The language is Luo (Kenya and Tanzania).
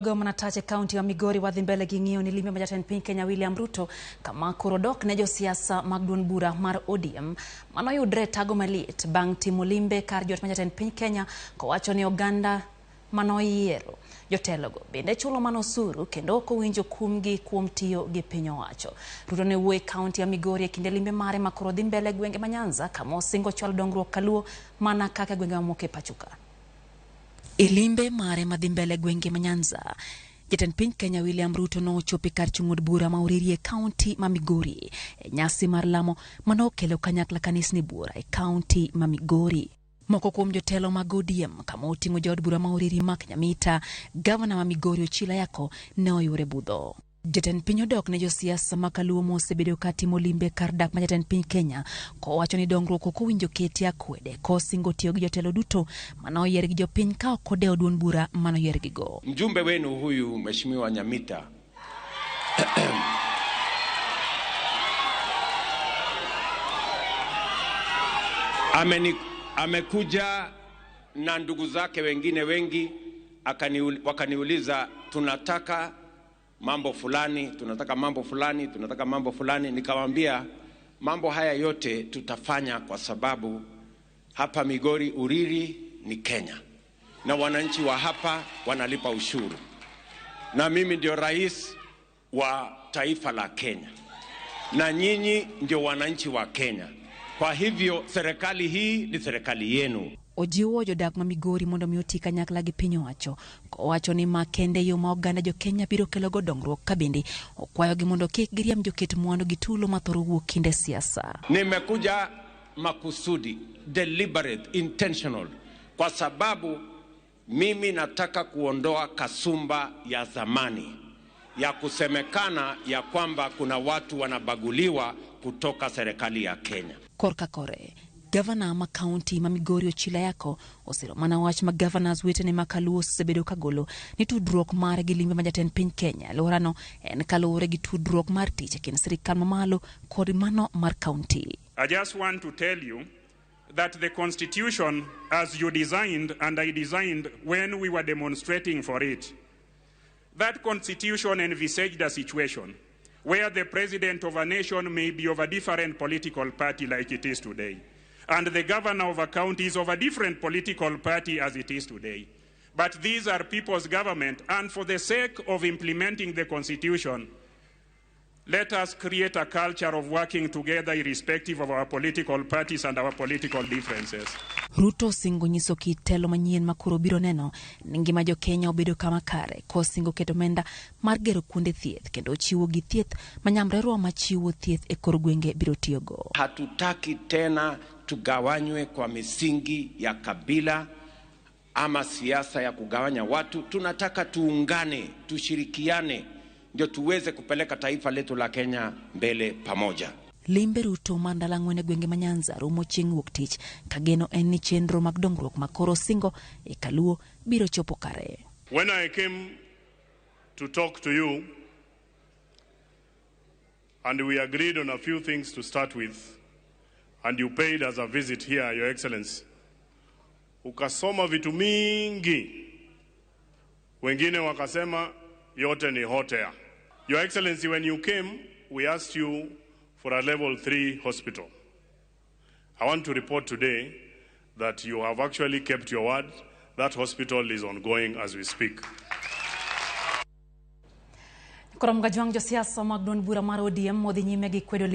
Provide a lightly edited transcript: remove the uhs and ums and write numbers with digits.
Gomna Tache kaunti ma Migori wadhi mbele gi ng'iyo ni limbe ma jatend piny Kenya William Ruto kama koro dok ne josiasa mag duond bura mar ODM mano yudre tago maliet bang' timo limbe kar jot ma jatend piny Kenya kowacho ni oganda manoyiero jotelogo bende chulo mana osuru kendo ok owinjo kumgi kuom tiyo gi piny owacho. Ruto ne wuoyo e kaunti ya Migori e kinde limbe mare ma koro dhi mbele e gwenge ma Nyanza kama osingo chwalo dongruok kaluo mana kaka gwenge mamoko e pachoka. E limbe mare madhi mbele gwenge ma Nyanza, jatend piny Kenya William Ruto nochopo kar chung' od bura ma Uriri e kaunti ma Migori e nyasi mar lamo manokelo kanyakla kanisni buora e kaunti ma Migori. Moko kuom jotelo mag ODM kama oting'o jaod bura ma Uriri Mark Nyamita, gavana ma Migori Ochilo Ayacko ne oyuore budho. Jatend piny odok ne josiasa ma kaluo mosebedo ka timo limbe kar dak ma jatend piny Kenya kowacho ni dongruok ok owinjo keti akwede kosingo tiyo gi jotelo duto mane oyier gi jopiny ka ok odewo duond bura mane oyiergigo. Mjumbe wenu huyu Mheshimiwa Nyamita amekuja na ndugu zake wengine wengi wakaniuliza tunataka mambo fulani, tunataka mambo fulani, tunataka mambo fulani. Nikamwambia mambo haya yote tutafanya kwa sababu hapa Migori Uriri ni Kenya na wananchi wa hapa wanalipa ushuru, na mimi ndio rais wa taifa la Kenya na nyinyi ndio wananchi wa Kenya. Kwa hivyo serikali hii ni serikali yenu. Ojiwo jodak ma Migori mondo mi oti kanyakla gi piny owacho kowacho ni ma kende yo ma oganda jo Kenya biro kelogo dongruok ka bende okwayogi mondo kik giriemb joket mwandu gi tulo mathoro wuok kinde siasa. Nimekuja makusudi, deliberate, intentional, kwa sababu mimi nataka kuondoa kasumba ya zamani ya kusemekana ya kwamba kuna watu wanabaguliwa kutoka serikali ya Kenya. Korka kore, gavana ma kaunti ma Migori Ochilo Ayacko osiro mana wach ma governors wetene ma kaluo osebedo kagolo ni tudruok mare gi limbe ma jatend piny Kenya alworano en kaluwore gi tudruok mar tich e kind sirikal mamalo kod mano mar kaunti. I just want to tell you that the constitution as you designed and I designed when we were demonstrating for it, that constitution envisaged a situation where the president of a nation may be of a different political party like it is today, and the governor of a county is of a different political party as it is today. But these are people's government, and for the sake of implementing the constitution, let us create a culture of working together irrespective of our political parties and our political differences. Ruto osingo nyiso kit telo manyien ma koro biro neno ni ngima jo Kenya obedo kama kare kosingo keto omenda mar gero kuonde thieth kendo chiwo gi thieth ma nyamrerwa machiwo thieth e kor gwenge biro tiyogo. Hatutaki tena tugawanywe kwa misingi ya kabila ama siasa ya kugawanya watu. Tunataka tuungane, tushirikiane ndio tuweze kupeleka taifa letu la Kenya mbele pamoja. Limbe Ruto mar ndalo ang'wen e gwenge ma Nyanza rumo chieng' wuok tich ka geno en ni chenro mag dongruok ma koro osingo e kaluo biro chopo kare. When I came to talk to you, and we agreed on a few things to start with, and you paid us a visit here, Your Excellency. Ukasoma vitu mingi, wengine wakasema yote ni hot air. Your Excellency, when you came, we asked you for a level 3 hospital. I want to report today that you have actually kept your word. That hospital is ongoing as we speak. Koro mgajwang' josiasa mag duond bura mar ODM modhi nyime gi kwedo